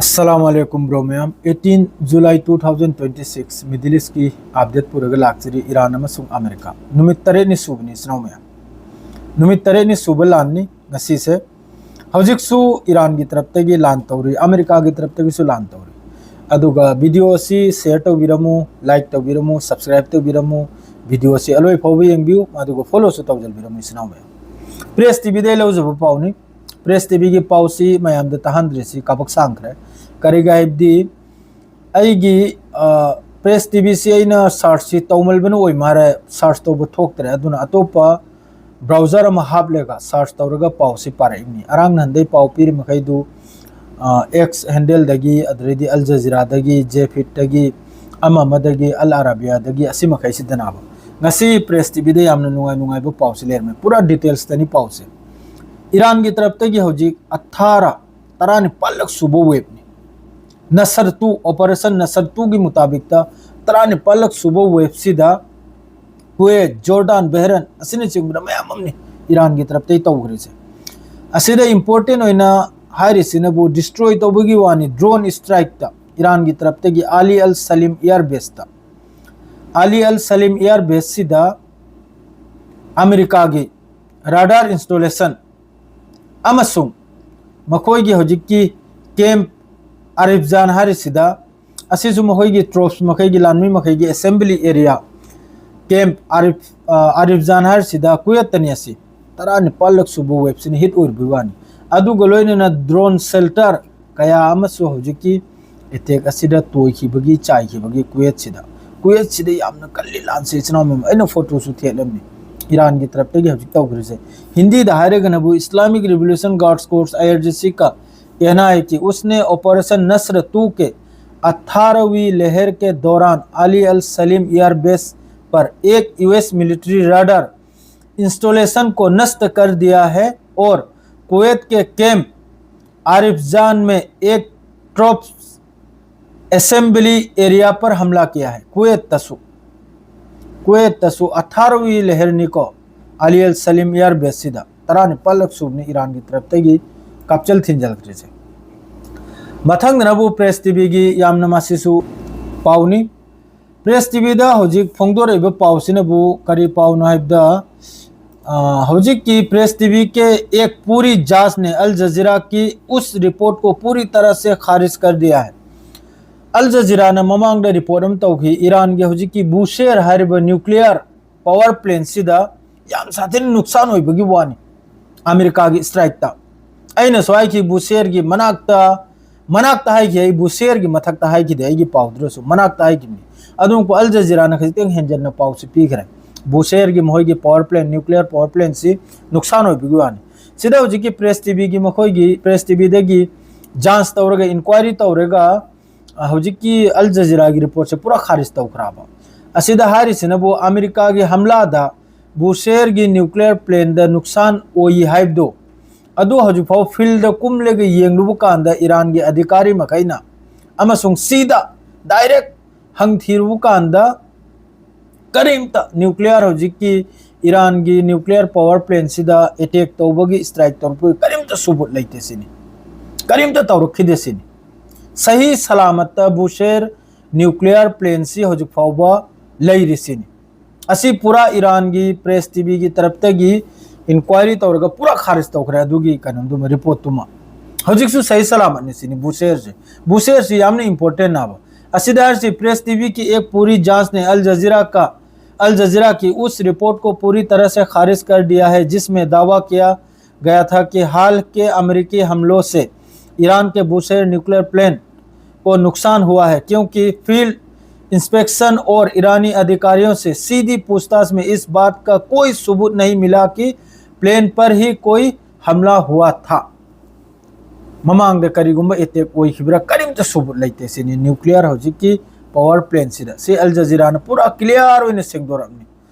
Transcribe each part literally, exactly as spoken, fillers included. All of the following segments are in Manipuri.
ꯑꯁꯂꯥꯃꯨ ꯑꯂꯥꯏꯀꯨꯝ ꯕ꯭ꯔꯣ ꯃꯌꯥꯝ꯫ Eighteen July two thousand twenty six, middle ꯏꯁꯀꯤ ꯑꯞꯗꯦꯠ ꯄꯨꯔꯒ ꯂꯥꯛꯆꯔꯤ꯫ ꯏꯔꯥꯟ ꯑꯃꯁꯨꯡ ꯑꯃꯦꯔꯤꯀꯥ ꯅꯨꯃꯤꯠ ꯇꯔꯦꯠꯅꯤ ꯁꯨꯕꯅꯤ ꯏꯆꯤꯟ ꯏꯅꯥꯎ ꯃꯌꯥꯝ꯫ ꯅꯨꯃꯤꯠ ꯇꯔꯦꯠꯅꯤ ꯁꯨꯕ ꯂꯥꯟꯅꯤ ꯉꯁꯤꯁꯦ꯫ ꯍꯧꯖꯤꯛꯁꯨ ꯏꯔꯥꯟꯒꯤ ꯇꯔꯞꯇꯒꯤ ꯂꯥꯟ ꯇꯧꯔꯤ, ꯑꯃꯦꯔꯤꯀꯥꯒꯤ ꯇꯔꯞꯇꯒꯤꯁꯨ ꯂꯥꯟ ꯇꯧꯔꯤ꯫ ꯑꯗꯨꯒ ꯚꯤꯗꯤꯑꯣ ꯑꯁꯤ ꯁꯤꯌꯔ ꯇꯧꯕꯤꯔꯝꯃꯨ, ꯂꯥꯏꯛ ꯇꯧꯕꯤꯔꯝꯃꯨ, ꯁꯕꯁꯀ꯭ꯔꯥꯏꯕ ꯇꯧꯕꯤꯔꯝꯃꯨ꯫ ꯚꯤꯗꯤꯑꯣ ꯑꯁꯤ ꯑꯂꯣꯏ ꯐꯥꯎꯕ ꯌꯦꯡꯕꯤꯌꯨ, ꯑꯗꯨꯒ ꯐꯣꯂꯣꯁꯨ ꯇꯧꯖꯟꯕꯤꯔꯝꯃꯨ ꯏꯆꯤꯟ ꯏꯅꯥꯎ ꯃꯌꯥꯝ꯫ ꯄ꯭ꯔꯦꯁ ꯇꯤꯚꯤꯗꯒꯤ ꯂꯧꯖꯕ ꯄꯥꯎꯅꯤ꯫ ꯄ꯭ꯔꯦꯁ ꯇꯤꯚꯤꯒꯤ ꯄꯥꯎꯁꯤ ꯃꯌꯥꯝꯗ ꯇꯥꯍꯟꯗ꯭ꯔꯤꯁꯤ ꯀꯥꯕꯛ ꯁꯥꯡꯈ꯭ꯔꯦ꯫ ꯀꯔꯤꯒꯤ ꯍꯥꯏꯕꯗꯤ ꯑꯩꯒꯤ, ꯑ, ꯄ꯭ꯔꯦꯁ ꯇꯤꯚꯤꯁꯤ ꯑꯩꯅ ꯁꯥꯔꯆꯁꯤ ꯇꯧꯃꯜꯕꯅ ꯑꯣꯏ ꯃꯥꯔꯦ, ꯁꯥꯔꯆ ꯇꯧꯕ ꯊꯣꯛꯇ꯭ꯔꯦ꯫ ꯑꯗꯨꯅ ꯑꯇꯣꯞꯄ ꯕ꯭ꯔꯥꯎꯖꯔ ꯑꯃ ꯍꯥꯞꯂꯒ ꯁꯥꯔꯆ ꯇꯧꯔꯒ ꯄꯥꯎꯁꯤ ꯄꯥꯔꯛꯏꯕꯅꯤ꯫ ꯑꯔꯥꯡ ꯅꯍꯥꯟꯗꯩ ꯄꯥꯎ ꯄꯤꯔꯤ ꯃꯈꯩꯗꯨ, ꯑ, ꯑꯦꯛꯁ ꯍꯦꯟꯗꯦꯜꯗꯒꯤ, ꯑꯗꯨꯗꯩꯗꯤ ꯑꯜ ꯖꯖꯤꯔꯥꯗꯒꯤ, ꯖꯦ ꯐꯤꯠꯇꯒꯤ, ꯑꯃ ꯑꯃꯗꯒꯤ, ꯑꯜ ꯑꯔꯥꯕꯤꯌꯥꯗꯒꯤ, ꯑꯁꯤ ꯃꯈꯩꯁꯤꯗꯅꯕ꯫ ꯉꯁꯤ ꯄ꯭ꯔꯦꯁ ꯇꯤꯚꯤꯗ ꯌꯥꯝꯅ ꯅꯨꯡꯉꯥꯏ ꯅꯨꯡꯉꯥꯏꯕ ꯄꯥꯎꯁꯤ ꯂꯩꯔꯝꯃꯦ꯫ ꯄꯨꯔꯥ ꯗꯤꯇꯦꯜꯁꯇꯅꯤ ꯄꯥꯎꯁꯦ꯫ ꯏꯔꯥꯟꯒꯤ ꯇꯔꯞꯇꯒꯤ ꯍꯧꯖꯤꯛ ꯑꯊꯥꯔ, ꯇꯔꯥꯅꯤꯄꯥꯜꯂꯛ ꯁꯨꯕ ꯋꯦꯕꯅꯤ꯫ ꯅꯁꯔ ꯇꯨ, ꯑꯣꯄꯔꯦꯁꯟ ꯅꯁꯔ ꯇꯨꯒꯤ ꯃꯨꯇꯥꯕꯤꯛꯇ ꯇꯔꯥꯅꯤꯄꯥꯜꯂꯛ ꯁꯨꯕ ꯋꯦꯕꯁꯤꯗ ꯀꯨꯋꯦꯠ, ꯖꯣꯔꯗꯥꯟ, ꯕꯍꯔꯦꯟ ꯑꯁꯤꯅꯆꯤꯡꯕꯗ ꯃꯌꯥꯝ ꯑꯃꯅꯤ ꯏꯔꯥꯟꯒꯤ ꯇꯔꯞꯇꯒꯤ ꯇꯧꯈ꯭ꯔꯤꯁꯦ꯫ ꯑꯁꯤꯗ ꯏꯝꯄꯣꯔꯇꯦꯟ ꯑꯣꯏꯅ ꯍꯥꯏꯔꯤꯁꯤꯅꯕꯨ ꯗꯤꯁꯇ꯭ꯔꯣꯏ ꯇꯧꯕꯒꯤ ꯋꯥꯅꯤ, ꯗ꯭ꯔꯣꯟ ꯏꯁꯇ꯭ꯔꯥꯏꯛꯇ ꯏꯔꯥꯟꯒꯤ ꯇꯔꯞꯇꯒꯤ ꯑꯂꯤ ꯑꯜ ꯁꯂꯤꯝ ꯏꯌꯥꯔ ꯕꯦꯁꯇ, ꯑꯂꯤ ꯑꯜ ꯁꯂꯤꯝ ꯏꯌꯥꯔ ꯕꯦꯁꯁꯤꯗ ꯑꯃꯦꯔꯤꯀꯥꯒꯤ ꯔꯥꯗꯥꯔ ꯏꯟꯁꯇꯣꯂꯦꯁꯟ ꯑꯃꯁꯨꯡ ꯃꯈꯣꯏꯒꯤ ꯍꯧꯖꯤꯛꯀꯤ ꯀꯦꯝꯞ ꯑꯥꯔꯤꯐꯖꯥꯟ ꯍꯥꯏꯔꯤꯁꯤꯗ, ꯑꯁꯤꯁꯨ ꯃꯈꯣꯏꯒꯤ ꯇ꯭ꯔꯨꯞꯁ ꯃꯈꯩꯒꯤ, ꯂꯥꯟꯃꯤ ꯃꯈꯩꯒꯤ ꯑꯦꯁꯦꯝꯕ꯭ꯂꯤ ꯑꯦꯔꯤꯌꯥ, ꯀꯦꯝꯞ ꯑꯥꯔꯤꯐ-, ꯑ, ꯑꯥꯔꯤꯐꯖꯥꯟ ꯍꯥꯏꯔꯤꯁꯤꯗ ꯀꯨꯋꯦꯠꯇꯅꯤ꯫ ꯑꯁꯤ ꯇꯔꯥꯅꯤꯄꯥꯜꯂꯛ ꯁꯨꯕ ꯋꯦꯕꯁꯤꯅ ꯍꯤꯠ ꯑꯣꯏꯔꯤꯕꯒꯤ ꯋꯥꯅꯤ꯫ ꯑꯗꯨꯒ ꯂꯣꯏꯅꯅ ꯗ꯭ꯔꯣꯟ ꯁꯦꯜꯇꯔ ꯀꯌꯥ ꯑꯃꯁꯨ ꯍꯧꯖꯤꯛꯀꯤ ꯑꯦꯇꯦꯛ ꯑꯁꯤꯗ ꯇꯣꯏꯈꯤꯕꯒꯤ, ꯆꯥꯏꯈꯤꯕꯒꯤ ꯀꯨꯋꯦꯠꯁꯤꯗ, ꯀꯨꯋꯦꯠꯁꯤꯗ ꯌꯥꯝꯅ ꯀꯜꯂꯤ ꯂꯥꯟꯁꯦ ꯏꯆꯤꯟ ꯏꯅꯥꯎ ꯃꯌꯥꯝ꯫ ꯑꯩꯅ ꯐꯣꯇꯣꯁꯨ ꯊꯦꯠꯂꯝꯃꯤ ꯏꯔꯥꯟꯒꯤ ꯇꯔꯞꯇꯒꯤ ꯍꯧꯖꯤꯛ ꯇꯧꯈ꯭ꯔꯤꯁꯦ꯫ ꯍꯤꯟꯗꯤꯗ ꯍꯥꯏꯔꯒꯅꯕꯨ Islamic Revolution Guards Corps, I R G C, का कहना है कि उसने ऑपरेशन नस्र टू के अठारहवीं लहर के दौरान अली अल सलीम एयरबेस पर एक यूएस मिलिट्री राडार इंस्टॉलेशन को नष्ट कर दिया है और कुवैत के कैंप आरिफजान में एक ट्रूप्स असेंबली एरिया पर हमला किया है। कुवैत तसु, कुवैत तसु अठारहवीं लहर निको अली अल सलीम एयरबेस सिदा ꯇꯔꯥꯅꯤꯄꯥꯜꯂꯛ ꯁꯨꯕꯅꯤ ꯏꯔꯥꯟꯒꯤ ꯇꯔꯞꯇꯒꯤ ꯀꯥꯞꯆꯜ ꯊꯤꯟꯖꯜꯈ꯭ꯔꯤꯁꯦ꯫ ꯃꯊꯪꯗꯅꯕꯨ ꯄ꯭ꯔꯦꯁ ꯇꯤꯚꯤꯒꯤ ꯌꯥꯝꯅ ꯃꯁꯤꯁꯨ ꯄꯥꯎꯅꯤ꯫ ꯄ꯭ꯔꯦꯁ ꯇꯤꯚꯤꯗ ꯍꯧꯖꯤꯛ ꯐꯣꯡꯗꯣꯔꯛꯏꯕ ꯄꯥꯎꯁꯤꯅꯕꯨ ꯀꯔꯤ ꯄꯥꯎꯅꯣ ꯍꯥꯏꯕꯗ, ꯑ, ꯍꯧꯖꯤꯛꯀꯤ ꯄ꯭ꯔꯦꯁ ꯇꯤꯚꯤ ꯀꯦ ꯑꯦꯛ ꯄꯨꯔꯤ ꯖꯥꯁꯅꯦ ꯑꯜ ꯖꯖꯤꯔꯥ ꯀꯤ ꯎꯁ ꯔꯤꯄꯣꯔꯠ ꯀꯣ ꯄꯨꯔꯤ ꯇꯔꯥ ꯁꯦ ꯈꯥꯔꯤꯖ ꯀꯔ ꯗꯤꯌꯥ ꯍꯥꯏ꯫ ꯑꯜ ꯖꯖꯤꯔꯥꯅ ꯃꯃꯥꯡꯗ ꯔꯤꯄꯣꯔꯠ ꯑꯃ ꯇꯧꯈꯤ, ꯏꯔꯥꯟꯒꯤ ꯍꯧꯖꯤꯛꯀꯤ ꯕꯨꯁꯦꯔ ꯍꯥꯏꯔꯤꯕ ꯅ꯭ꯌꯨꯀ꯭ꯂꯤꯌꯔ ꯄꯥꯋꯔ ꯄ꯭ꯂꯦꯟꯁꯤꯗ ꯌꯥꯝ ꯁꯥꯊꯤꯅ ꯅꯨꯡꯁꯥꯟ ꯑꯣꯏꯕꯒꯤ ꯋꯥꯅꯤ꯫ ꯑꯃꯦꯔꯤꯀꯥꯒꯤ ꯁ꯭ꯇ꯭ꯔꯥꯏꯛꯇ ꯑꯩꯅꯁꯨ ꯍꯥꯏꯈꯤ, ꯕꯨꯁꯦꯔꯒꯤ ꯃꯅꯥꯛꯇ, ꯃꯅꯥꯛꯇ ꯍꯥꯏꯈꯤ, ꯑꯩ ꯕꯨꯁꯦꯔꯒꯤ ꯃꯊꯛꯇ ꯍꯥꯏꯈꯤꯗꯦ, ꯑꯩꯒꯤ ꯄꯥꯎꯗꯨꯗꯁꯨ ꯃꯅꯥꯛꯇ ꯍꯥꯏꯈꯤꯕꯅꯤ꯫ ꯑꯗꯨꯕꯨ ꯑꯜ ꯖꯖꯤꯔꯥꯅ ꯈꯖꯤꯛꯇꯪ ꯍꯦꯟꯖꯟꯅ ꯄꯥꯎꯁꯤ ꯄꯤꯈ꯭ꯔꯦ꯫ ꯕꯨꯁꯦꯔꯒꯤ ꯃꯈꯣꯏꯒꯤ ꯄꯥꯋꯔ ꯄ꯭ꯂꯦꯟ, ꯅ꯭ꯌꯨꯀ꯭ꯂꯤꯌꯔ ꯄꯥꯋꯔ ꯄ꯭ꯂꯦꯟꯁꯤ ꯅꯨꯡꯁꯥꯟ ꯑꯣꯏꯕꯒꯤ ꯋꯥꯅꯤ꯫ ꯁꯤꯗ ꯍꯧꯖꯤꯛꯀꯤ ꯄ꯭ꯔꯦꯁ ꯇꯤꯚꯤꯒꯤ, ꯃꯈꯣꯏꯒꯤ ꯄ꯭ꯔꯦꯁ ꯇꯤꯚꯤꯗꯒꯤ ꯖꯥꯟꯁ ꯇꯧꯔꯒ, ꯏꯟꯀ꯭ꯋꯥꯏꯔꯤ ꯇꯧꯔꯒ, ꯑ, ꯍꯧꯖꯤꯛꯀꯤ ꯑꯜ ꯖꯖꯤꯔꯥꯒꯤ ꯔꯤꯄꯣꯔꯠꯁꯦ ꯄꯨꯔꯥ ꯈꯥꯔꯤꯖ ꯇꯧꯈ꯭ꯔꯕ꯫ ꯑꯁꯤꯗ ꯍꯥꯏꯔꯤꯁꯤꯅꯕꯨ ꯑꯃꯦꯔꯤꯀꯥꯒꯤ ꯍꯝꯂꯥꯗ ꯕꯨꯁꯦꯔꯒꯤ ꯅ꯭ꯌꯨꯀ꯭ꯂꯤꯌꯔ ꯄ꯭ꯂꯦꯟꯗ ꯅꯨꯡꯁꯥꯟ ꯑꯣꯏ ꯍꯥꯏꯕꯗꯨ, ꯑꯗꯨ ꯍꯧꯖꯤꯛꯐꯥꯎ ꯐꯤꯜꯗ ꯀꯨꯝꯂꯒ ꯌꯦꯡꯂꯨꯕ ꯀꯥꯟꯗ ꯏꯔꯥꯟꯒꯤ ꯑꯙꯤꯀꯥꯔꯤ ꯃꯈꯩꯅ ꯑꯃꯁꯨꯡ ꯁꯤꯗ ꯗꯥꯏꯔꯦꯛ ꯍꯪꯊꯤꯔꯨꯕ ꯀꯥꯟꯗ ꯀꯔꯤꯝꯇ ꯅ꯭ꯌꯨꯀ꯭ꯂꯤꯌꯔ, ꯍꯧꯖꯤꯛꯀꯤ ꯏꯔꯥꯟꯒꯤ ꯅ꯭ꯌꯨꯀ꯭ꯂꯤꯌꯔ ꯄꯥꯋꯔ ꯄ꯭ꯂꯦꯟꯁꯤꯗ ꯑꯦꯇꯦꯛ ꯇꯧꯕꯒꯤ, ꯁ꯭ꯇ꯭ꯔꯥꯏꯛ ꯇꯧꯔꯛꯄꯒꯤ ꯀꯔꯤꯝꯇ ꯁꯨꯕꯨꯠ ꯂꯩꯇꯦ ꯁꯤꯅꯤ꯫ ꯀꯔꯤꯝꯇ ꯇꯧꯔꯛꯈꯤꯗꯦ ꯁꯤꯅꯤ꯫ ꯁꯍꯤ ꯁꯂꯥꯃꯠꯇ ꯕꯨꯁꯦꯔ ꯅ꯭ꯌꯨꯀ꯭ꯂꯤꯌꯔ ꯄ꯭ꯂꯦꯟꯁꯤ ꯍꯧꯖꯤꯛ ꯐꯥꯎꯕ ꯂꯩꯔꯤ ꯁꯤꯅꯤ꯫ ꯑꯁꯤ ꯄꯨꯔꯥ ꯏꯔꯥꯟꯒꯤ ꯄ꯭ꯔꯦꯁ ꯇꯤꯚꯤꯒꯤ ꯇꯔꯞꯇꯒꯤ ꯏꯟꯀ꯭ꯋꯥꯏꯔꯤ ꯇꯧꯔꯒ ꯄꯨꯔꯥ ꯈꯥꯔꯤꯖ ꯇꯧꯈ꯭ꯔꯦ ꯑꯗꯨꯒꯤ ꯀꯩꯅꯣꯗꯨꯃ, ꯔꯤꯄꯣꯔꯠꯇꯨꯃ꯫ ꯍꯧꯖꯤꯛꯁꯨ ꯁꯍꯤ ꯁꯂꯥꯃꯠꯅꯤ ꯁꯤꯅꯤ ꯕꯨꯁꯦꯔꯁꯦ꯫ ꯕꯨꯁꯦꯔꯁꯤ ꯌꯥꯝꯅ ꯏꯝꯄꯣꯔꯇꯦꯟ ꯍꯥꯏꯕ꯫ ꯑꯁꯤꯗ ꯍꯥꯏꯔꯤꯁꯤ, ꯄ꯭ꯔꯦꯁ ꯇꯤꯚꯤ ꯀꯤ ꯑꯦꯛ ꯄꯨꯔꯤ ꯖꯥꯟꯁ ꯅꯦ ꯑꯜ ꯖꯖꯤꯔꯥ ꯀꯥ, अल जजीरा की उस रिपोर्ट को पूरी तरह से खारिज कर दिया है, जिसमें दावा किया गया था कि हाल के अमेरिकी हमलों से ईरान के बुशेर न्यूक्लियर प्लांट को नुकसान हुआ है, क्योंकि फील्ड इंस्पेक्शन और ईरानी अधिकारियों से सीधी पूछताछ में इस बात का कोई सबूत नहीं मिला कि प्लेन पर ही कोई हमला हुआ था। ꯃꯃꯥꯡꯗ ꯀꯔꯤꯒꯨꯝꯕ ꯑꯦꯇꯦꯛ ꯑꯣꯏꯈꯤꯕ꯭ꯔꯥ ꯀꯔꯤꯝꯇ ꯁꯨꯕꯨꯠ ꯂꯩꯇꯦ ꯁꯤꯅꯤ ꯅ꯭ꯌꯨꯀ꯭ꯂꯤꯌꯔ ꯍꯧꯖꯤꯛꯀꯤ ꯄꯥꯋꯔ ꯄ꯭ꯂꯦꯟꯁꯤꯗ꯫ ꯁꯤ ꯑꯜ ꯖꯖꯤꯔꯥꯅ ꯄꯨꯔꯥ ꯀ꯭ꯂꯤꯌꯥꯔ ꯑꯣꯏꯅ ꯁꯦꯡꯗꯣꯔꯛꯑꯕꯅꯤ꯫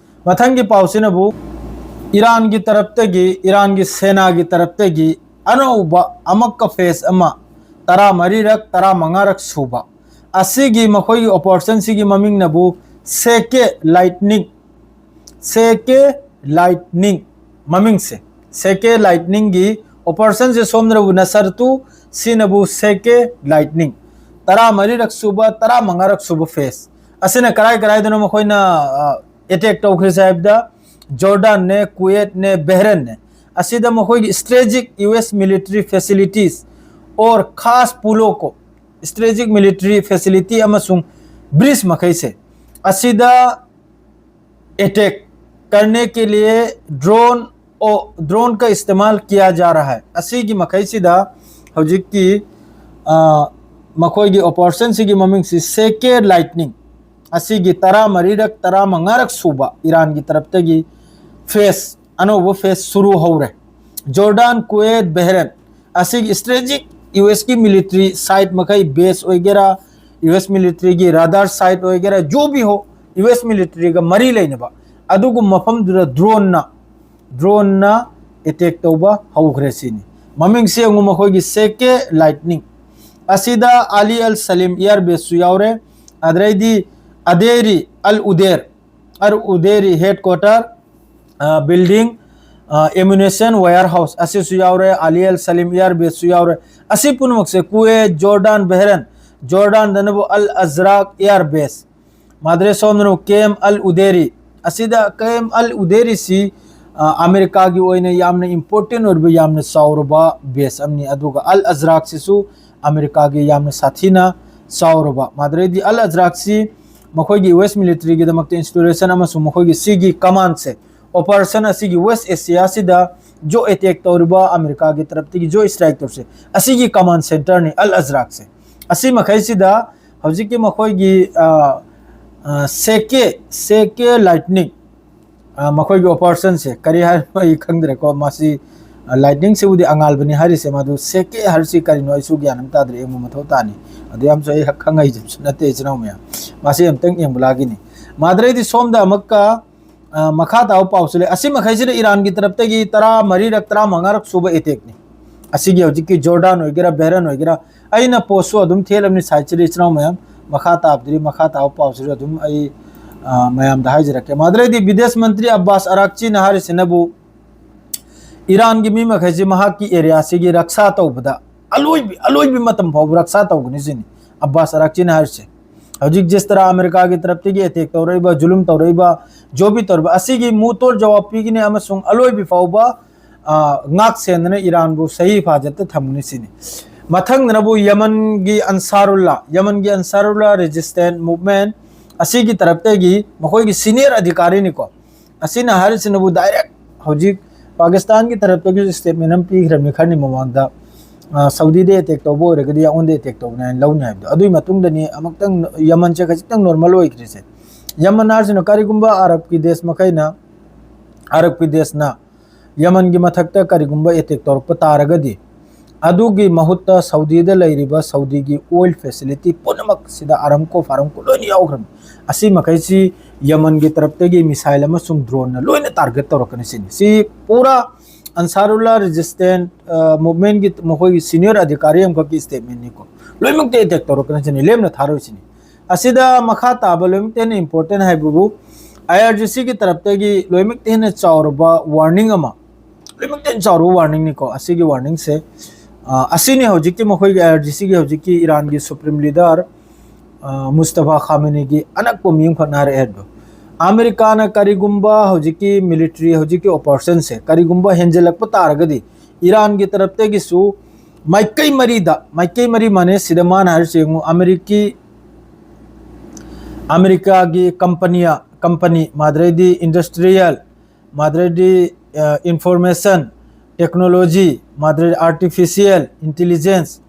ꯃꯊꯪꯒꯤ ꯄꯥꯎꯁꯤꯅꯕꯨ ꯏꯔꯥꯟꯒꯤ ꯇꯔꯞꯇꯒꯤ, ꯏꯔꯥꯟꯒꯤ ꯁꯦꯅꯥꯒꯤ ꯇꯔꯞꯇꯒꯤ ꯑꯅꯧꯕ ꯑꯃꯛꯀ ꯐꯦꯁ ꯑꯃ, ꯇꯔꯥꯃꯔꯤꯔꯛ, ꯇꯔꯥꯃꯉꯥꯔꯛ ꯁꯨꯕ, ꯑꯁꯤꯒꯤ ꯃꯈꯣꯏꯒꯤ ꯑꯣꯄꯔꯦꯁꯟꯁꯤꯒꯤ ꯃꯃꯤꯡꯅꯕꯨ ꯁꯦꯀꯦ ꯂꯥꯏꯠꯅꯤꯡ, ꯁꯦꯀꯦ ꯂꯥꯏꯠꯅꯤꯡ ꯃꯃꯤꯡꯁꯦ, ꯁꯦꯀꯦ ꯂꯥꯏꯠꯅꯤꯡꯒꯤ ꯑꯣꯄꯔꯦꯁꯟꯁꯦ ꯁꯣꯝꯗꯅꯕꯨ ꯅꯁꯔꯇꯨ ꯁꯤꯅꯕꯨ ꯁꯦꯀꯦ ꯂꯥꯏꯠꯅꯤꯡ꯫ ꯇꯔꯥꯃꯔꯤꯔꯛ ꯁꯨꯕ, ꯇꯔꯥꯃꯉꯥꯔꯛ ꯁꯨꯕ ꯐꯦꯁ꯫ ꯑꯁꯤꯅ ꯀꯔꯥꯏ ꯀꯔꯥꯏꯗꯅꯣ ꯃꯈꯣꯏꯅ ꯑꯦꯇꯦꯛ ꯇꯧꯈ꯭ꯔꯤꯁꯦ ꯍꯥꯏꯕꯗ, ꯖꯣꯔꯗꯥꯟꯅꯦ, ꯀꯨꯋꯦꯠꯅꯦ, ꯕꯦꯍꯔꯦꯟꯅꯦ꯫ ꯑꯁꯤꯗ ꯃꯈꯣꯏꯒꯤ strategic U S military facilities or ꯈꯥꯁ ꯄꯨꯂꯣ ꯀꯣ, strategic military facility ꯑꯃꯁꯨꯡ ꯕ꯭ꯔꯤꯖ ꯃꯈꯩꯁꯦ ꯑꯁꯤꯗ ꯑꯦꯇꯦꯛ ꯀꯔꯅꯦ ꯀꯦ ꯂꯤꯌꯦ ꯗ꯭ꯔꯣꯟ, ꯗ꯭ꯔꯣꯟ ꯀ ꯏꯁꯇꯦꯃꯥꯜ ꯀꯤꯌꯥ ꯖꯥ ꯔꯍꯥ ꯍꯥꯏ꯫ ꯑꯁꯤꯒꯤ ꯃꯈꯩꯁꯤꯗ ꯍꯧꯖꯤꯛꯀꯤ, ꯑ, ꯃꯈꯣꯏꯒꯤ ꯑꯣꯄꯔꯦꯁꯟꯁꯤꯒꯤ ꯃꯃꯤꯡꯁꯤ ꯁꯦꯀꯦ ꯂꯥꯏꯠꯅꯤꯡ꯫ ꯑꯁꯤꯒꯤ ꯇꯔꯥꯃꯔꯤꯔꯛ, ꯇꯔꯥꯃꯉꯥꯔꯛ ꯁꯨꯕ ꯏꯔꯥꯟꯒꯤ ꯇꯔꯞꯇꯒꯤ ꯐꯦꯁ, ꯑꯅꯧꯕ ꯐꯦꯁ ꯁꯨꯔꯨ ꯍꯧꯔꯦ꯫ ꯖꯣꯔꯗꯥꯟ, ꯀꯨꯋꯦꯠ, ꯕꯦꯍꯔꯦꯟ, ꯑꯁꯤꯒꯤ strategic U S ꯀꯤ military site ꯃꯈꯩ, ꯕꯦꯁ ꯑꯣꯏꯒꯦꯔꯥ, U S military ꯒꯤ radar site ꯑꯣꯏꯒꯦꯔꯥ, ꯖꯣ ꯚꯤ ꯍꯣ, U S military ꯒ ꯃꯔꯤ ꯂꯩꯅꯕ ꯑꯗꯨꯒꯨꯝꯕ ꯃꯐꯝꯗꯨꯗ ꯗ꯭ꯔꯣꯟꯅ, ꯗ꯭ꯔꯣꯟꯅ ꯑꯦꯇꯦꯛ ꯇꯧꯕ ꯍꯧꯈ꯭ꯔꯦ ꯁꯤꯅꯤ꯫ ꯃꯃꯤꯡꯁꯦ ꯌꯦꯡꯉꯨ, ꯃꯈꯣꯏꯒꯤ ꯁꯦꯀꯦ ꯂꯥꯏꯠꯅꯤꯡ꯫ ꯑꯁꯤꯗ ꯑꯂꯤ ꯑꯜ ꯁꯂꯤꯝ ꯏꯌꯥꯔ ꯕꯦꯁꯁꯨ ꯌꯥꯎꯔꯦ, ꯑꯗꯩꯗꯤ ꯑꯗꯦꯔꯤ ꯑꯜ ꯎꯗꯦꯔ, ꯑꯜ ꯎꯗꯦꯔꯤ ꯍꯦꯗ ꯀ꯭ꯋꯥꯇꯔ, ꯑ, ꯕꯤꯜꯗꯤꯡ, ꯑ, ꯑꯦꯃꯨꯅꯤꯁꯟ ꯋꯦꯌꯔ ꯍꯥꯎꯁ ꯑꯁꯤꯁꯨ ꯌꯥꯎꯔꯦ, ꯑꯂꯤ ꯑꯜ ꯁꯂꯤꯝ ꯏꯌꯥꯔ ꯕꯦꯁꯁꯨ ꯌꯥꯎꯔꯦ꯫ ꯑꯁꯤ ꯄꯨꯝꯅꯃꯛꯁꯦ ꯀꯨꯋꯦꯠ, ꯖꯣꯔꯗꯥꯟ, ꯕꯦꯍꯔꯦꯟ, ꯖꯣꯔꯗꯥꯟꯗꯅꯕꯨ ꯑꯜ ꯑꯖꯔꯥꯛ ꯏꯌꯥꯔ ꯕꯦꯁ, ꯃꯥꯗ꯭ꯔꯦ ꯁꯣꯝꯗꯅ ꯀꯦꯝ ꯑꯜ ꯎꯗꯦꯔꯤ꯫ ꯑꯁꯤꯗ ꯀꯦꯝ ꯑꯜ ꯎꯗꯦꯔꯤꯁꯤ, ꯑ, ꯑꯃꯦꯔꯤꯀꯥꯒꯤ ꯑꯣꯏꯅ ꯌꯥꯝꯅ ꯏꯝꯄꯣꯔꯇꯦꯟ ꯑꯣꯏꯔꯕ, ꯌꯥꯝꯅ ꯆꯥꯎꯔꯕ ꯕꯦꯁ ꯑꯃꯅꯤ꯫ ꯑꯗꯨꯒ ꯑꯜ ꯑꯖꯔꯥꯛꯁꯤꯁꯨ ꯑꯃꯦꯔꯤꯀꯥꯒꯤ ꯌꯥꯝꯅ ꯁꯥꯊꯤꯅ ꯆꯥꯎꯔꯕ꯫ ꯃꯥꯗ꯭ꯔꯦꯗꯤ ꯑꯜ ꯑꯖꯔꯥꯛꯁꯤ ꯃꯈꯣꯏꯒꯤ U S military ꯒꯤꯗꯃꯛꯇ ꯏꯟꯁꯄꯤꯔꯦꯁꯟ ꯑꯃꯁꯨꯡ ꯃꯈꯣꯏꯒꯤ ꯁꯤꯒꯤ ꯀꯃꯥꯟꯁꯦ, ꯑꯣꯄꯔꯦꯁꯟ ꯑꯁꯤꯒꯤ West Asia ꯁꯤꯗ ꯖꯣ ꯑꯦꯇꯦꯛ ꯇꯧꯔꯤꯕ, ꯑꯃꯦꯔꯤꯀꯥꯒꯤ ꯇꯔꯞꯇꯒꯤ ꯖꯣ ꯏꯁꯇ꯭ꯔꯥꯏꯛ ꯇꯧꯔꯤꯁꯦ, ꯑꯁꯤꯒꯤ ꯀꯃꯥꯟ ꯁꯦꯟꯇꯔꯅꯤ ꯑꯜ ꯑꯖꯔꯥꯛꯁꯦ꯫ ꯑꯁꯤ ꯃꯈꯩꯁꯤꯗ ꯍꯧꯖꯤꯛꯀꯤ ꯃꯈꯣꯏꯒꯤ, ꯑ, ꯑ, ꯁꯦꯀꯦ, ꯁꯦꯀꯦ ꯂꯥꯏꯠꯅꯤꯡ, ꯑ, ꯃꯈꯣꯏꯒꯤ ꯑꯣꯄꯔꯦꯁꯟꯁꯦ ꯀꯔꯤ ꯍꯥꯏꯅꯣ ꯑꯩ ꯈꯪꯗ꯭ꯔꯦꯀꯣ꯫ ꯃꯁꯤ, ꯑ, ꯂꯥꯏꯠꯅꯤꯡꯁꯤꯕꯨꯗꯤ ꯑꯉꯥꯜꯕꯅꯤ ꯍꯥꯏꯔꯤꯁꯦ, ꯃꯗꯨ ꯁꯦꯀꯦ ꯍꯥꯏꯔꯤꯁꯤ ꯀꯔꯤꯅꯣ ꯑꯩꯁꯨ ꯒ꯭ꯌꯥꯟ ꯑꯃ ꯇꯥꯗ꯭ꯔꯦ, ꯌꯦꯡꯕ ꯃꯊꯧ ꯇꯥꯅꯤ꯫ ꯑꯗꯨ ꯌꯥꯝꯁꯨ ꯑꯩ ꯈꯪ ꯍꯩꯖꯕꯁꯨ ꯅꯠꯇꯦ, ꯏꯆꯤꯟ ꯏꯅꯥꯎ ꯃꯌꯥꯝ꯫ ꯃꯁꯤ ꯑꯝꯇꯪ ꯌꯦꯡꯕ ꯂꯥꯛꯈꯤꯅꯤ꯫ ꯃꯥꯗ꯭ꯔꯦꯗꯤ ꯁꯣꯝꯗ ꯑꯃꯨꯛꯀ, ꯑ, ꯃꯈꯥ ꯇꯥꯕ ꯄꯥꯎꯁꯨ ꯂꯩ꯫ ꯑꯁꯤ ꯃꯈꯩꯁꯤꯅ ꯏꯔꯥꯟꯒꯤ ꯇꯔꯞꯇꯒꯤ ꯇꯔꯥꯃꯔꯤꯔꯛ, ꯇꯔꯥꯃꯉꯥꯔꯛ ꯁꯨꯕ ꯑꯦꯇꯦꯛꯅꯤ꯫ ꯑꯁꯤꯒꯤ ꯍꯧꯖꯤꯛꯀꯤ ꯖꯣꯔꯗꯥꯟ ꯑꯣꯏꯒꯦꯔꯥ, ꯕꯦꯍꯔꯦꯟ ꯑꯣꯏꯒꯦꯔꯥ, ꯑꯩꯅ ꯄꯣꯁꯁꯨ ꯑꯗꯨꯝ ꯊꯦꯠꯂꯕꯅꯤ ꯁꯥꯏꯠꯁꯤꯗ, ꯏꯆꯤꯟ ꯏꯅꯥꯎ ꯃꯌꯥꯝ꯫ ꯃꯈꯥ ꯇꯥꯕꯗꯨꯗꯤ, ꯃꯈꯥ ꯇꯥꯕ ꯄꯥꯎꯁꯤꯗ ꯑꯗꯨꯝ ꯑꯩ, ꯑ, ꯃꯌꯥꯝꯗ ꯍꯥꯏꯖꯔꯛꯀꯦ꯫ ꯃꯥꯗ꯭ꯔꯦꯗꯤ ꯕꯤꯗꯦꯁ ꯃꯟꯇ꯭ꯔꯤ ꯑꯕꯥꯁ ꯑꯔꯥꯛꯆꯤꯅ ꯍꯥꯏꯔꯤꯁꯤꯅꯕꯨ ꯏꯔꯥꯟꯒꯤ ꯃꯤ ꯃꯈꯩꯁꯤ ꯃꯍꯥꯛꯀꯤ ꯑꯦꯔꯤꯌꯥꯁꯤꯒꯤ ꯔꯛꯁꯥ ꯇꯧꯕꯗ, ꯑꯂꯣꯏꯕꯤ ꯑꯂꯣꯏꯕꯤ ꯃꯇꯝ ꯐꯥꯎꯕ ꯔꯛꯁꯥ ꯇꯧꯒꯅꯤ ꯁꯤꯅꯤ ꯑꯕꯥꯁ ꯑꯔꯥꯛꯆꯤꯅ ꯍꯥꯏꯔꯤꯁꯦ꯫ ꯍꯧꯖꯤꯛ ꯖꯤꯁ ꯇꯔꯥ ꯑꯃꯦꯔꯤꯀꯥꯒꯤ ꯇꯔꯞꯇꯒꯤ ꯑꯦꯇꯦꯛ ꯇꯧꯔꯛꯏꯕ, ꯖꯨꯂꯨꯝ ꯇꯧꯔꯛꯏꯕ, ꯖꯣꯕꯤ ꯇꯧꯔꯤꯕ ꯑꯁꯤꯒꯤ ꯃꯨꯇꯣꯔ ꯖꯋꯥꯕ ꯄꯤꯒꯅꯤ ꯑꯃꯁꯨꯡ ꯑꯂꯣꯏꯕꯤ ꯐꯥꯎꯕ, ꯑ, ꯉꯥꯛ ꯁꯦꯟꯗꯅ ꯏꯔꯥꯟꯕꯨ ꯁꯍꯤ ꯍꯤꯐꯥꯖꯠꯇ ꯊꯝꯒꯅꯤ ꯁꯤꯅꯤ꯫ ꯃꯊꯪꯗꯅꯕꯨ ꯌꯃꯟꯒꯤ ꯑꯟꯁꯥꯔꯨꯜꯂꯥ, ꯌꯃꯟꯒꯤ ꯑꯟꯁꯥꯔꯨꯜꯂꯥ ꯔꯦꯖꯤꯁꯇꯦꯟ ꯃꯨꯚꯃꯦꯟ ꯑꯁꯤꯒꯤ ꯇꯔꯞꯇꯒꯤ ꯃꯈꯣꯏꯒꯤ ꯁꯤꯅꯤꯌꯔ ꯑꯙꯤꯀꯥꯔꯤꯅꯤꯀꯣ, ꯑꯁꯤꯅ ꯍꯥꯏꯔꯤꯁꯤꯅꯕꯨ ꯗꯥꯏꯔꯦꯛ ꯍꯧꯖꯤꯛ ꯄꯥꯀꯤꯁꯇꯥꯟꯒꯤ ꯇꯔꯞꯇꯒꯤ ꯁ꯭ꯇꯦꯠꯃꯦꯟ ꯑꯃ ꯄꯤꯈ꯭ꯔꯕꯅꯤ ꯈꯔꯅꯤ ꯃꯃꯥꯡꯗ, ꯑ, ꯁꯥꯎꯗꯤꯗ ꯑꯦꯇꯦꯛ ꯇꯧꯕ ꯑꯣꯏꯔꯒꯗꯤ ꯑꯩꯉꯣꯟꯗ ꯑꯦꯇꯦꯛ ꯇꯧꯕꯅꯦ ꯍꯥꯏꯅ ꯂꯧꯅꯤ ꯍꯥꯏꯕꯗꯣ꯫ ꯑꯗꯨꯒꯤ ꯃꯇꯨꯡꯗꯅꯤ ꯑꯃꯨꯛꯇꯪ ꯌꯃꯟꯁꯦ ꯈꯖꯤꯛꯇꯪ ꯅꯣꯔꯃꯦꯜ ꯑꯣꯏꯈ꯭ꯔꯤꯁꯦ꯫ ꯌꯃꯟ ꯍꯥꯏꯔꯤꯁꯤꯅ ꯀꯔꯤꯒꯨꯝꯕ ꯑꯔꯕꯀꯤ ꯗꯦꯁ ꯃꯈꯩꯅ, ꯑꯔꯕꯀꯤ ꯗꯦꯁꯅ ꯌꯃꯟꯒꯤ ꯃꯊꯛꯇ ꯀꯔꯤꯒꯨꯝꯕ ꯑꯦꯇꯦꯛ ꯇꯧꯔꯛꯄ ꯇꯥꯔꯒꯗꯤ, ꯑꯗꯨꯒꯤ ꯃꯍꯨꯠꯇ ꯁꯥꯎꯗꯤꯗ ꯂꯩꯔꯤꯕ ꯁꯥꯎꯗꯤꯒꯤ ꯑꯣꯏꯜ ꯐꯦꯁꯤꯂꯤꯇꯤ ꯄꯨꯝꯅꯃꯛ ꯁꯤꯗ ꯑꯔꯥꯝꯀꯣ, ꯐꯥꯔꯥꯝꯀꯣ ꯂꯣꯏꯅ ꯌꯥꯎꯈ꯭ꯔꯕꯅꯤ꯫ ꯑꯁꯤ ꯃꯈꯩꯁꯤ ꯌꯃꯟꯒꯤ ꯇꯔꯞꯇꯒꯤ ꯃꯤꯁꯥꯏꯜ ꯑꯃꯁꯨꯡ ꯗ꯭ꯔꯣꯟꯅ ꯂꯣꯏꯅ ꯇꯥꯔꯒꯦꯠ ꯇꯧꯔꯛꯀꯅꯤ ꯁꯤꯅꯤ꯫ ꯁꯤ ꯄꯨꯔꯥ ꯑꯟꯁꯥꯔꯨꯜꯂꯥ ꯔꯦꯖꯤꯁꯇꯦꯟ, ꯑ, ꯃꯨꯚꯃꯦꯟꯒꯤ ꯃꯈꯣꯏꯒꯤ ꯁꯤꯅꯤꯌꯔ ꯑꯙꯤꯀꯥꯔꯤ ꯑꯃꯈꯛꯀꯤ ꯁ꯭ꯇꯦꯠꯃꯦꯟꯅꯤꯀꯣ꯫ ꯂꯣꯏꯅꯃꯛꯇ ꯑꯦꯇꯦꯛ ꯇꯧꯔꯛꯀꯅꯤ ꯁꯤꯅꯤ, ꯂꯦꯝꯅ ꯊꯥꯔꯣꯏ ꯁꯤꯅꯤ꯫ ꯑꯁꯤꯗ ꯃꯈꯥ ꯇꯥꯕ ꯂꯣꯏꯅꯃꯛꯇ ꯍꯦꯟꯅ ꯏꯝꯄꯣꯔꯇꯦꯟ ꯍꯥꯏꯕꯕꯨ, ꯑꯥꯏ ꯑꯥꯔ ꯖꯤ ꯁꯤꯒꯤ ꯇꯔꯞꯇꯒꯤ ꯂꯣꯏꯅꯃꯛꯇ ꯍꯦꯟꯅ ꯆꯥꯎꯔꯕ ꯋꯥꯔꯅꯤꯡ ꯑꯃ, ꯂꯣꯏꯅꯃꯛꯇ ꯍꯦꯟꯅ ꯆꯥꯎꯔꯕ ꯋꯥꯔꯅꯤꯡꯅꯤꯀꯣ꯫ ꯑꯁꯤꯒꯤ ꯋꯥꯔꯅꯤꯡꯁꯦ, ꯑ, ꯑꯁꯤꯅꯤ ꯍꯧꯖꯤꯛꯀꯤ ꯃꯈꯣꯏꯒꯤ ꯑꯥꯏ ꯑꯥꯔ ꯖꯤ ꯁꯤꯒꯤ ꯍꯧꯖꯤꯛꯀꯤ ꯏꯔꯥꯟꯒꯤ ꯁꯨꯄ꯭ꯔꯤꯝ ꯂꯤꯗꯔ, ꯑ, ꯃꯨꯁꯇꯐꯥ ꯈꯥꯃꯦꯅꯤꯒꯤ ꯑꯅꯛꯄ ꯃꯤ ꯑꯃꯈꯛꯅ ꯍꯥꯏꯔꯛꯑꯦ ꯍꯥꯏꯕꯗꯣ꯫ ꯑꯃꯦꯔꯤꯀꯥꯅ ꯀꯔꯤꯒꯨꯝꯕ ꯍꯧꯖꯤꯛꯀꯤ ꯃꯤꯂꯤꯇꯔꯤ, ꯍꯧꯖꯤꯛꯀꯤ ꯑꯣꯄꯔꯦꯁꯟꯁꯦ ꯀꯔꯤꯒꯨꯝꯕ ꯍꯦꯟꯖꯜꯂꯛꯄ ꯇꯥꯔꯒꯗꯤ, ꯏꯔꯥꯟꯒꯤ ꯇꯔꯞꯇꯒꯤꯁꯨ ꯃꯥꯏꯀꯩ ꯃꯔꯤꯗ, ꯃꯥꯏꯀꯩ ꯃꯔꯤ ꯃꯥꯟꯅꯩ꯫ ꯁꯤꯗ ꯃꯥꯅ ꯍꯥꯏꯔꯤꯁꯦ ꯌꯦꯡꯉꯨ, ꯑꯃꯦꯔꯤꯀꯤ, ꯑꯃꯦꯔꯤꯀꯥꯒꯤ ꯀꯝꯄꯅꯤ, ꯀꯝꯄꯅꯤ, ꯃꯥꯗ꯭ꯔꯩꯗꯤ ꯏꯟꯗꯁꯇ꯭ꯔꯤꯌꯦꯜ, ꯃꯥꯗ꯭ꯔꯩꯗꯤ, ꯑ, ꯏꯟꯐꯣꯔꯃꯦꯁꯟ ꯇꯦꯛꯅꯣꯂꯣꯖꯤ, ꯃꯥꯗ꯭ꯔꯩꯗꯤ ꯑꯥꯔꯇꯤꯐꯤꯁꯤꯌꯦꯜ ꯏꯟꯇꯦꯂꯤꯖꯦꯟꯁ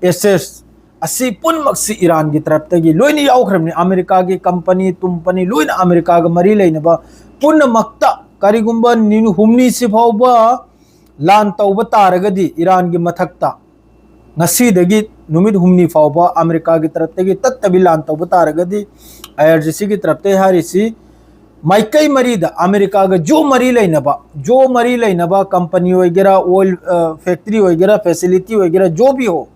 ꯑꯦꯁꯦꯁ, ꯑꯁꯤ ꯄꯨꯝꯅꯃꯛꯁꯤ ꯏꯔꯥꯟꯒꯤ ꯇꯔꯞꯇꯒꯤ ꯂꯣꯏꯅ ꯌꯥꯎꯈ꯭ꯔꯕꯅꯤ꯫ ꯑꯃꯦꯔꯤꯀꯥꯒꯤ ꯀꯝꯄꯅꯤ ꯇꯨꯝꯄꯅꯤ ꯂꯣꯏꯅ ꯑꯃꯦꯔꯤꯀꯥꯒ ꯃꯔꯤ ꯂꯩꯅꯕ ꯄꯨꯝꯅꯃꯛꯇ ꯀꯔꯤꯒꯨꯝꯕ ꯅꯤꯅꯨ ꯍꯨꯝꯅꯤꯁꯤ ꯐꯥꯎꯕ ꯂꯥꯟ ꯇꯧꯕ ꯇꯥꯔꯒꯗꯤ ꯏꯔꯥꯟꯒꯤ ꯃꯊꯛꯇ, ꯉꯁꯤꯗꯒꯤ ꯅꯨꯃꯤꯠ ꯍꯨꯝꯅꯤ ꯐꯥꯎꯕ ꯑꯃꯦꯔꯤꯀꯥꯒꯤ ꯇꯔꯞꯇꯒꯤ ꯇꯠꯇꯕꯤ ꯂꯥꯟ ꯇꯧꯕ ꯇꯥꯔꯒꯗꯤ, ꯑꯥꯏ ꯑꯥꯔ ꯖꯤ ꯁꯤꯒꯤ ꯇꯔꯞꯇꯒꯤ ꯍꯥꯏꯔꯤꯁꯤ ꯃꯥꯏꯀꯩ ꯃꯔꯤꯗ ꯑꯃꯦꯔꯤꯀꯥꯒ ꯖꯣ ꯃꯔꯤ ꯂꯩꯅꯕ, ꯖꯣ ꯃꯔꯤ ꯂꯩꯅꯕ ꯀꯝꯄꯅꯤ ꯑꯣꯏꯒꯦꯔꯥ, ꯑꯣꯏꯜ, ꯑ, ꯐꯦꯛꯇꯔꯤ ꯑꯣꯏꯒꯦꯔꯥ, ꯐꯦꯁꯤꯂꯤꯇꯤ ꯑꯣꯏꯒꯦꯔꯥ, ꯖꯣ ꯕꯤ ꯍꯣ,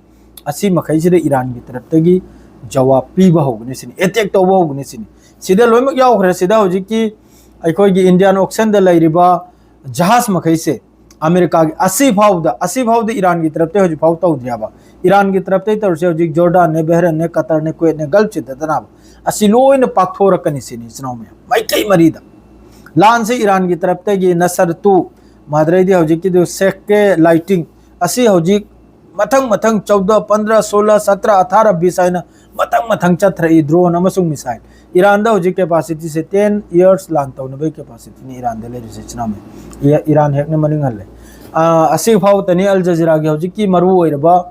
ꯑꯁꯤ ꯃꯈꯩꯁꯤꯗ ꯏꯔꯥꯟꯒꯤ ꯇꯔꯞꯇꯒꯤ ꯖꯋꯥꯕ ꯄꯤꯕ ꯍꯧꯒꯅꯤ ꯁꯤꯅꯤ, ꯑꯦꯇꯦꯛ ꯇꯧꯕ ꯍꯧꯒꯅꯤ ꯁꯤꯅꯤ꯫ ꯁꯤꯗ ꯂꯣꯏꯅꯃꯛ ꯌꯥꯎꯈ꯭ꯔꯦ꯫ ꯁꯤꯗ ꯍꯧꯖꯤꯛꯀꯤ ꯑꯩꯈꯣꯏꯒꯤ ꯏꯟꯗꯤꯌꯥꯟ ꯑꯣꯁꯤꯌꯟꯗ ꯂꯩꯔꯤꯕ ꯖꯍꯥꯖ ꯃꯈꯩꯁꯦ, ꯑꯃꯦꯔꯤꯀꯥꯒꯤ ꯑꯁꯤ ꯐꯥꯎꯕꯗ ꯑꯁꯤ ꯐꯥꯎꯕꯗ ꯏꯔꯥꯟꯒꯤ ꯇꯔꯞꯇꯩ ꯍꯧꯖꯤꯛ ꯐꯥꯎ ꯇꯧꯗ꯭ꯔꯤꯕ꯫ ꯏꯔꯥꯟꯒꯤ ꯇꯔꯞꯇꯩ ꯇꯧꯔꯤꯁꯦ ꯍꯧꯖꯤꯛ ꯖꯣꯔꯗꯥꯟꯅꯦ, ꯕꯍꯔꯦꯟꯅꯦ, ꯀꯇꯔꯅꯦ, ꯀꯨꯋꯦꯠꯅꯦ, ꯒꯜꯐ ꯁꯤꯗꯗꯅꯕ꯫ ꯑꯁꯤ ꯂꯣꯏꯅ ꯄꯥꯛꯊꯣꯔꯛꯀꯅꯤ ꯁꯤꯅꯤ ꯏꯆꯤꯟ ꯏꯅꯥꯎ ꯃꯌꯥꯝ, ꯃꯥꯏꯀꯩ ꯃꯔꯤꯗ꯫ ꯂꯥꯟꯁꯦ ꯏꯔꯥꯟꯒꯤ ꯇꯔꯞꯇꯒꯤ ꯅꯁꯔ ꯇꯨ, ꯃꯥꯗ꯭ꯔꯩꯗꯤ ꯍꯧꯖꯤꯛꯀꯤꯗꯨ ꯁꯦꯛꯀꯦ ꯂꯥꯏꯇꯤꯡ, ꯑꯁꯤ ꯍꯧꯖꯤꯛ ꯃꯊꯪ ꯃꯊꯪ ꯆꯧꯗ, ꯄꯟꯗ꯭ꯔ, ꯁꯣꯂ, ꯁꯇ꯭ꯔ, ꯑꯊꯥꯔ, ꯕꯤꯁ ꯍꯥꯏꯅ ꯃꯊꯪ ꯃꯊꯪ ꯆꯠꯊꯔꯛꯏ, ꯗ꯭ꯔꯣꯟ ꯑꯃꯁꯨꯡ ꯃꯤꯁꯥꯏꯜ꯫ ꯏꯔꯥꯟꯗ ꯍꯧꯖꯤꯛ ꯀꯦꯄꯥꯁꯤꯇꯤꯁꯦ ꯇꯦꯟ ꯌꯔꯁ ꯂꯥꯟ ꯇꯧꯅꯕꯒꯤ ꯀꯦꯄꯥꯁꯤꯇꯤꯅꯤ ꯏꯔꯥꯟꯗ ꯂꯩꯔꯤꯁꯦ ꯏꯆꯤꯟ ꯏꯅꯥꯎ ꯃꯌꯥꯝ꯫ E-, Iran ꯍꯦꯛꯅ ꯃꯅꯤꯡꯍꯜꯂꯦ꯫ ꯑꯥ, ꯑꯁꯤ ꯐꯥꯎꯕꯇꯅꯤ ꯑꯜ ꯖꯖꯤꯔꯥꯒꯤ ꯍꯧꯖꯤꯛꯀꯤ ꯃꯔꯨ ꯑꯣꯏꯔꯕ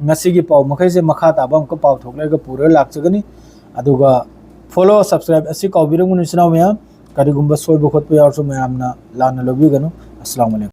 ꯉꯁꯤꯒꯤ ꯄꯥꯎ ꯃꯈꯩꯁꯦ꯫ ꯃꯈꯥ ꯇꯥꯕ ꯑꯃꯨꯛꯀ ꯄꯥꯎ ꯊꯣꯛꯂꯛꯑꯒ ꯄꯨꯔꯒ ꯂꯥꯛꯆꯒꯅꯤ꯫ ꯑꯗꯨꯒ follow, subscribe ꯑꯁꯤ ꯀꯥꯎꯕꯤꯔꯝꯒꯅꯨ ꯏꯆꯤꯟ ꯏꯅꯥꯎ ꯃꯌꯥꯝ꯫ ꯀꯔꯤꯒꯨꯝꯕ ꯁꯣꯏꯕ ꯈꯣꯠꯄ ꯌꯥꯎꯔꯁꯨ ꯃꯌꯥꯝꯅ ꯂꯥꯟꯅ ꯂꯧꯕꯤꯒꯅꯨ꯫ ꯑꯁꯂꯥꯃꯨ ꯑꯂꯥꯏꯀꯨꯝ꯫